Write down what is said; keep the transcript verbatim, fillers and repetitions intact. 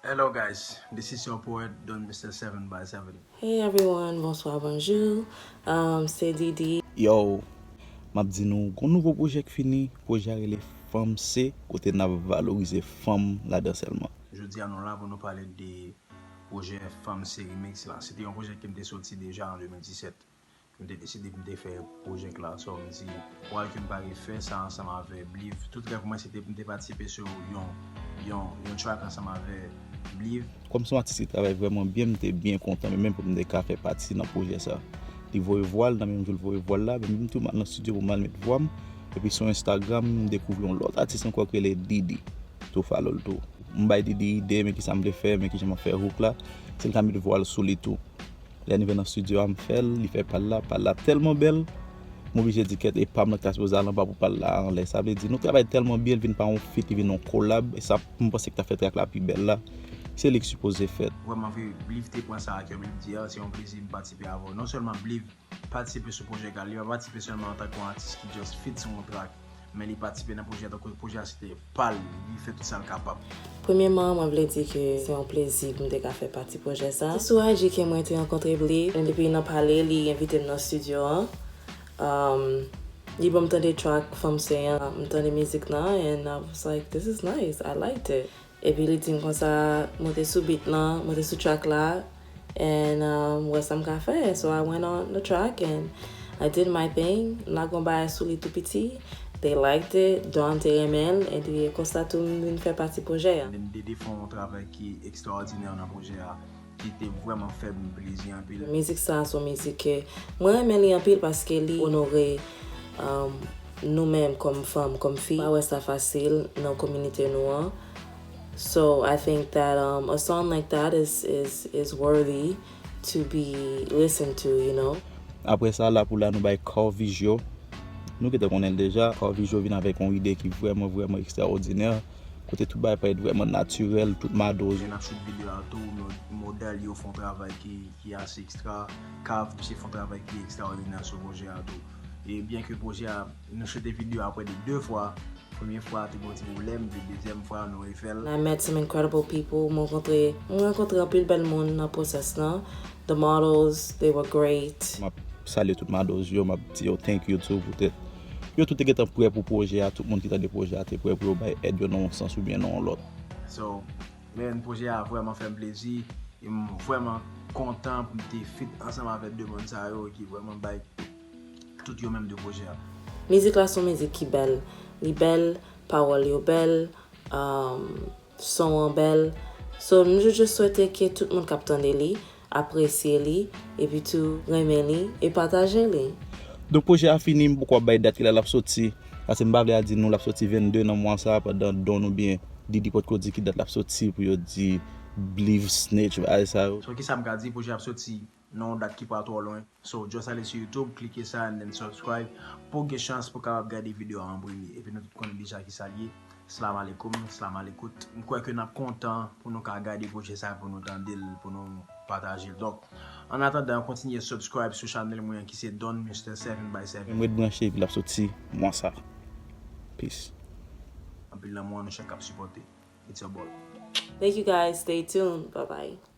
Hello guys, this is your poet Don Mister Seven by Seven. Hey everyone, bonswa, bonjou. Um, se Didi. Yo, m ap di nou, gon nouvo pwojè k fini, pwojè a rele Fanm Se, kote n ap valorize fanm ladan sèlman. Jodi a nou la pou nou pale de pwojè Fanm Se Remix la. Se te yon pwojè ke m te soti deja an de mil disèt. M te deside pou m te fè pwojè k la. So, m di, why ke m pa refè sa ansanm avè Bliv? Tout rèv mwen se te pou m te patisipe sou yon, yon, yon track ansanm avè Bliv. Kòm se yon atis ki travay vrèman byen, m te byen kontan, men menm pou m te ka fè pati nan pwojè sa. Li voye vwa l, nan menm jou l voye vwa l la, men m tou m al nan estidyo pou m al met vwa m. Epi sou Instagram, m dekouvri yon lòt atis ankò ki rele Didi. Tou follow l tou. M bay Didi ide, men kisa m vle fè, men kijan m ap fè hook la. Se l k ap met vwa l sou li tou. Lè n rive nan estidyo a, m fè l, li fè pa l la, pa l la tèlman bèl, m oblije di kèt, e pa m nan ki ta sipoze al anba pou pa l la anlè. Sa vle di, nou travay tèlman byen, l vin pa yon feat, li vin yon kolab, e sa, m panse ki ta fè track la pi bèl la. Se li ki sipoze fèt. Vrèman vre, Bliv te pran sa a kè, men li di, ah, se yon plezi m patisipe avè w. Non sèlman Bliv patisipe sou pwojè k la, li pa patisipe sèlman antanke yon atis ki just feat sou yon track, men li patisipe nan pwojè a, tankou pwojè a se te pa l, li fè tout sa l kapab. Premyèman, mwen vle di ke se yon plezi pou m te ka fè pati pwojè sa. Se sou I G ke mwen te rankontre Bliv, epi nan pale, li envite m nan estidyo an. Um, li ban m tande track Fanm Se an, m tande mizik lan, and I was like, this is nice, I liked it. Epi li di m konsa, monte sou beat lan, monte sou track la, and um, wè sa m ka fè. So I went on the track and I did my thing. M lage yon bagay sou li tou piti. They liked it, Don te renmen l, epi e konsa tou m vin fè pati pwojè a. M te fè yon travay ki ekstraòdinè nan pwojè a, ki te vrèman fè m plezi anpil. Mizik sa a se yon mizik ke mwen renmen li anpil paske li onore um, nou menm kòm fanm, kòm fi. Pa wè sa fasil nan kominote nou an. So I think that um, a song like that is, is, is worthy to be listened to, you know. Apre sa, la pou la, nou bay Carvijo. Nou gentan konnen l deja. Carvijo vin avèk yon ide ki vrèman, vrèman ekstraòdinè. Kote tout bagay parèt vrèman natirèl, tout madoz. Lè n ap shoot videyo a tou, mo- modèl yo fè yon travay ki, ki ase ekstra. Carv, misye fè yon travay ki ekstraòdinè sou pwojè a tou. E byen ke pwojè a, nou shoot videyo a prè de de fwa, premye fwa a te gen yon ti pwoblèm, epi dezyèm fwa a nou refè l. I met some incredible people. Mwen rankontre, mwen rankontre anpil bèl moun nan pwosès lan. The models, they were great. M ap salye tout madoz yo, m ap di yo thank you too poutèt yo tout te gentan prè pou pwojè a, tout moun ki tande pwojè a te prè pou yo bay èd yo nan yon sans oubyen nan yon lòt. So, men pwojè a vrèman fè m plezi, e m vrèman kontan pou m te feat ansanm avèk de moun sa yo ki vrèman bay tout yo menm de pwojè a. Mizik la se yon mizik ki bèl. Li bèl, pawòl yo bèl, um, son an bèl. So, m just swete ke tout moun k ap tande li, apresye li, epi tou renmen li e pataje li. Donk pwojè a fini, m poko ap bay dat kilè l ap soti. Paske m pa vle a di nou l ap soti vennde nan mwa sa a pandan Don oubyen Didi potko di ki dat l ap soti pou yo di Bliv snitch bagay sa yo. So kisa m ka di, pwojè a ap soti nan yon dat ki pa twò lwen. So just ale sou YouTube, klike sa and then subscribe pou w gen chans pou w kapab gade videyo a an premye. Epi nou tout konnen deja kisa l ye. Salam aleikoum, salam aleikout. M kwè ke n ap kontan pou nou ka gade pwojè sa, pou nou tande l, pou nou pataje l. Donk, an atandan, kontinye subscribe sou chanèl mwen an ki se Don Mister Seven by Seven. Ret branche epi l ap soti mwa sa. Peace. Anpil lanmou a nou chak k ap sipòte. It's your boy. Thank you guys. Stay tuned. Bye bye.